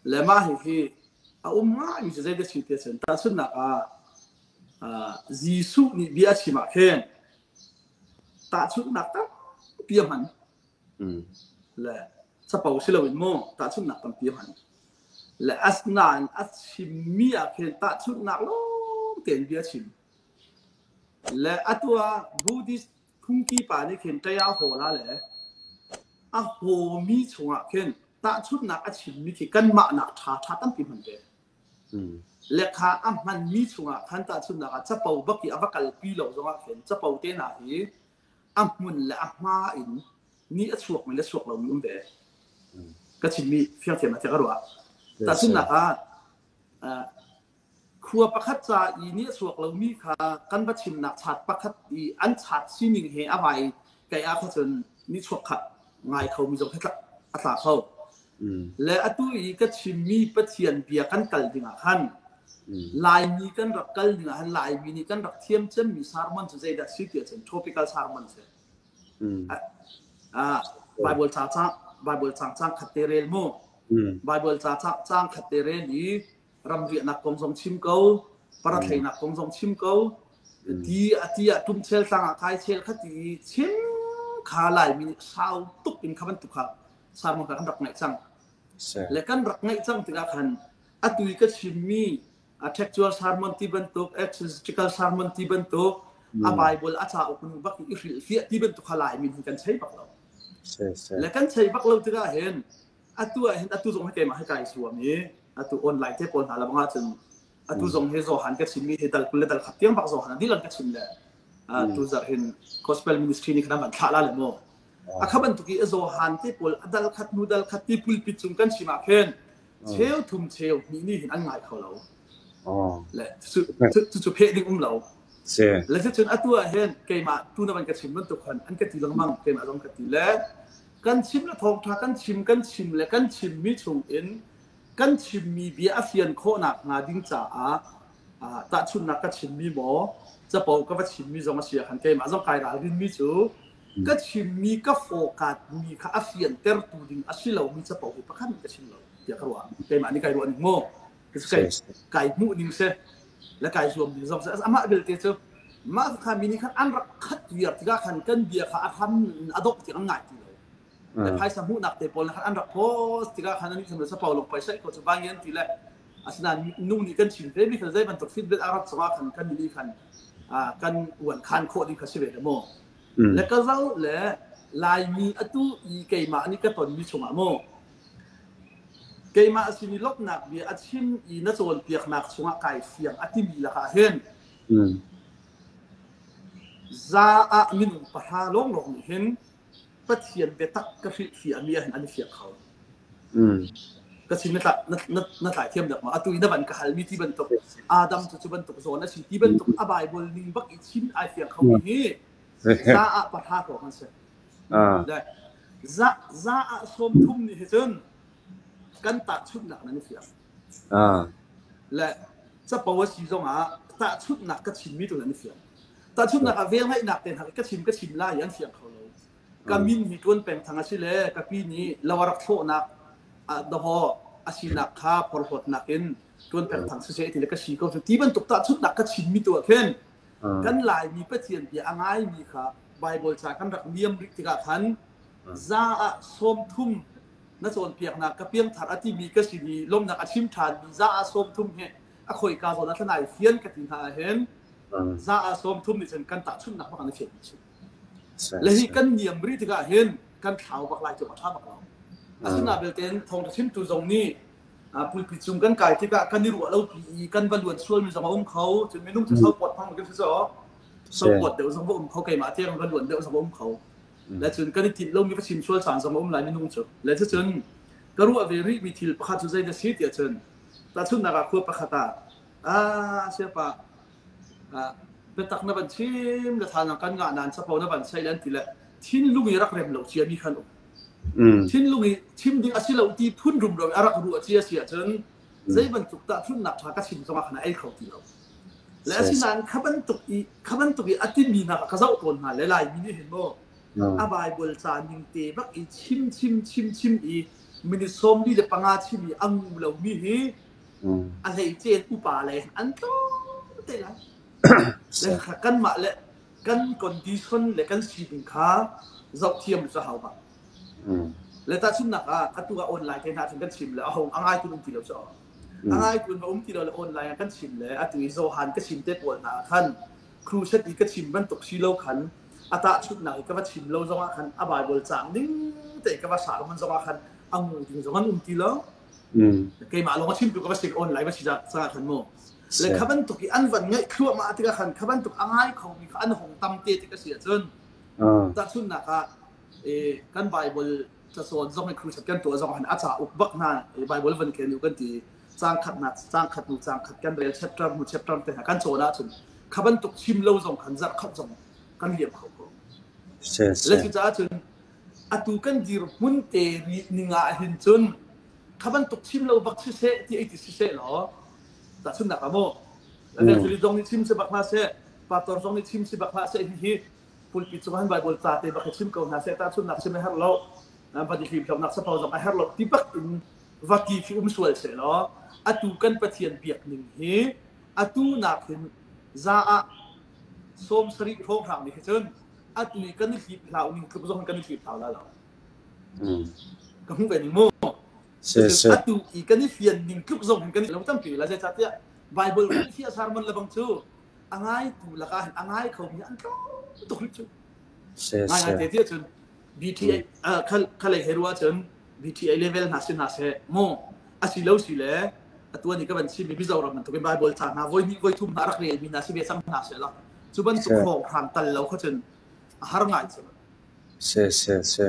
Le mah hihi a um ngaimi cu zeidah si ti ahcun tahchunhnak ah Jesuh nih bia a chim ah khin tahchunhnak tampi a hman. Le capo si loin mu tahchunhnak tampi a hman. Le asinain a chimmi ah khin tahchunhnak lawng tein bia a chim. Le atu ah Buddhist phungki pa nih khin ṭaya hawl ah le a hawmi chungah khin tahchunhnak a chimmi khi kanmah nak ṭha ṭha tampi hman ve. Lekha a hmanmi chungah khan tahchunhnak ah capo bak i a va kalpi lo zongah khin capo te hna hi a hmun le a hma in ni a chuakmi le chuak lomi um ve. Ka chimmi fiangthiam ah tiah ka ruah. Tahchunhnak ah Khua pakhat ca i nih a chuak lomi kha kan va chimnak chat pakhat i an chat sining he a vai kai ah kha cun nichuak kha ngai khomi zong khi a tla kho. Le atu i ka chimmi Pathian bia kan kal dingah khan Laimi kan rak kal dingah khan Laimi nih kan rak thiam cemmi sermon cu zeidah si ti ahcun topical sermon si. Bible ca cang Bible cang cang khat te rel mu. Bible ca cang khat te rel i ramriahnak kong zong chim ko, parathleinak kong zong chim ko, ti a ti ah tum chel tlang ah kai chel kha ti chim kha Laimi nih sau tuk in kha bantuk kha sermon kha kan rak ngaih cang. Le kan rak ngaih cang tikah khan atu i ka chimmi a textual sermon ti bantuk, exegetical sermon ti bantuk, a Bible a cauk nu bak i hrilhfiah ti bantuk kha Laimi hin kan chei bak lo. Le kan chei bak lo tikah hin atu ah hin atu zong hi keimah hi kai zuam i atu online te pawl hna la bangah cun atu zong hi Johan ka chimmi hi dal 20 le dal khat tiang bak Johan dilan ka chim le tu zarh hin gospel ministry nih khan an thlah la le mu a kha bantuk i Johan te pawl a dal khat nu dal khat ti pulpit cung kan chim ah khin cheu thum cheu hnih ni hin an ngai kho lo le cu cu pheh ding um lo le cun atu ah hin keimah tu na van ka chim bantuk khan an ka ti lengmang keimah zong ka ti le Kan chim le thawngṭha kan chim kan chim le kan chimmi chungin kan chimmi bia a fian khawhnak hnga ding caah tahchunhnak ka chimmi maw capo ka va chimmi zong a si ah khan keimah zong kai ralrinmi cu ka chimmi ka fawkatmi kha a fiantertu ding a si lomi capo hi pakhat ka chim lo tiah ka ruah. Keimah nih kai ruah ning maw kai kai hmuh ning si le kai zuam ning zong si amah belte cu mah kha mi nih khan an rak khat viar tikah khan kan bia kha a hram a dongh tiang an ngai ti lo le phaisa hmuhnak te pawl khan an rak post tikah khan ani tham sa pau paisa ko chu bang yan ti le asinain nung nih kan chim ve mi kha zei bantuk feedback a rat zongah khan kan nih khan kan uan khan khawh ding kha si ve le maw le ka zau le Laimi atu i keimah nih ka ton mi chungah maw Keimah sin i lawmhnak bia a chim i na cawnpiaknak chungah kai fiang a timi lakah hin za ah minung pahra lawnglawng nih hin Pathian biatak ka hrilhfiahmi ah hin an i fiang kho. Ka sin na tlai thiam dek ma? Atu i na van ka halmi ti bantuk Adam cu cu bantuk zawn a si ti bantuk a Bible ning bak i chim ai fiang kho mi hi za ah pahra lawng an si. Za za ah 30 nih hi cun kan tahchunhnak nan i fiang. Le capo a si zongah tahchunhnak ka chimmi tu nan i fiang. Tahchunhnak ah velngeihnak te hna ka chim ka chim lai i an fiang kho lo. Ka min hi tuan peng thang a si le ka pi nih lo a rak thlawhnak dawhaw a sinak kha porhlawtnak in tuan peng thang siseh ti le ka si ko ti bantuk tahchunhnak ka chimmi tu ah khin kan Laimi Pathian bia a ngaimi kha Bible ca kan rak niam rih tikah khan za ah 30 na cawnpiaknak ka piangthar a timi ka sin i lawmhnak a chim ṭhanmi za ah 30 he a khoika zawn ah thlan ai fian ka ti hna ah hin za ah 30 nih cun kan tahchunhnak bak an i fian mi le hi kan niam rih tikah hin kan thlau bak lai cu a ṭha bak lo. Asinain belte thawngṭha chimtu zong nih pulpit cung kan kai tikah kan i ruah lo pi i kan va luan sualmi zong a um kho. Cun minung cu sopawt hmang kan si caw sopawt deuh zong va um kho keimah tiang va luan deuh zong va um kho. Le cun kan i tinh lomi va chim sual caan zong a um lai minung cu. Le cucun ka ruah ve rihmi thil pakhat cu zei na si tiah cun tahchunhnak ah khua pakhat ah ah siapa biatak na van chim le thazaang kan ngah nain capo na van sei le an ti le thinlung i rak rem lo cia mi khan um. Thinlung i chim ding a si lo ti phun rumro i a rak ruah cia si ahcun zei bantuk tahchunhnak ṭha ka chim zongah khan a ei kho ti lo. Le asinain kha bantuk i kha bantuk i a timi hna ka zoh tawn hna le Laimi nih hin maw a Bible ca ning te bak i chim chim chim chim i. Minute 45 chim i a ngu lomi hi a hleice in upa lei an tlawm te lai. Le kanmah le kan condition le kan sining kha zoh thiam cu hau bak. Le tahchunhnak ah atu ah online te hna cun kan chim le a hong a ngai tu um ti lo cu. A ngai tu um ti lo le online ah kan chim le atu i Johan ka chim te pawl hna khan crusade i ka chim bantuk si lo khan a tahchunhnak i ka va chim lo zong ah khan a Bible caang ning te ka va sa man zong ah khan a ngu ding zong an um ti lo. Keimah lawng a chimtu ka va si online va si ca khan mu. Le kha bantuk i an van ngaih thluahmah tikah khan kha bantuk a ngai khomi kha an hong tam te tik a si ahcun tahchunhnak ah kan Bible cacawn zong hi crusade kan tuah zong han a cauk bak hna Bible van ken u kan ti caang khatnak caang khat hnu caang khat kan rel chapter hnu chapter te hna kan cawn ahcun kha bantuk chim lo zong khan zarh khat zong kan liam kho ko. Le cucaah cun atu kan dirhmun te rih ning ah hin cun kha bantuk chim lo bak siseh ti ei ti siseh law tahchunhnak ah mu evangelist zong nih chim si bak hna seh pastor zong nih chim si bak hlah seh hihi pulpit cung han bible ca te bak hi chim ko hna seh tahchunhnak chim a herh lo va di hlim hlaunak sapho zong a herh lo ti bak in va ti khi um sual seh law atu kan pathian biak ning hi atu nak hin za ah 70 hrawnghrang nih hi cun atu i kan i hlip hlau ning tluk zong kan i hlip hlau la lo. Ka hmuh ve ning mu. Atu i kan i fian ning tluk zong kan i lo tampi la zeicahtiah Bible kan i fiah sermon le bang cu a ngaitu lakah hin a ngai khomi an tlawm tuk rih cu. Ngai ngai te tiah cun BTA khalei he ruah cun BTA level hna si hna seh mu asi lo si le atu ni ka van chim mi Mizoram bantukin Bible ca hna voi hnih voi thum hna rak rel mi hna si ve cang hna seh la cu bantuk hrawng hram tal lo kha cun a har ngai cu. Se se se.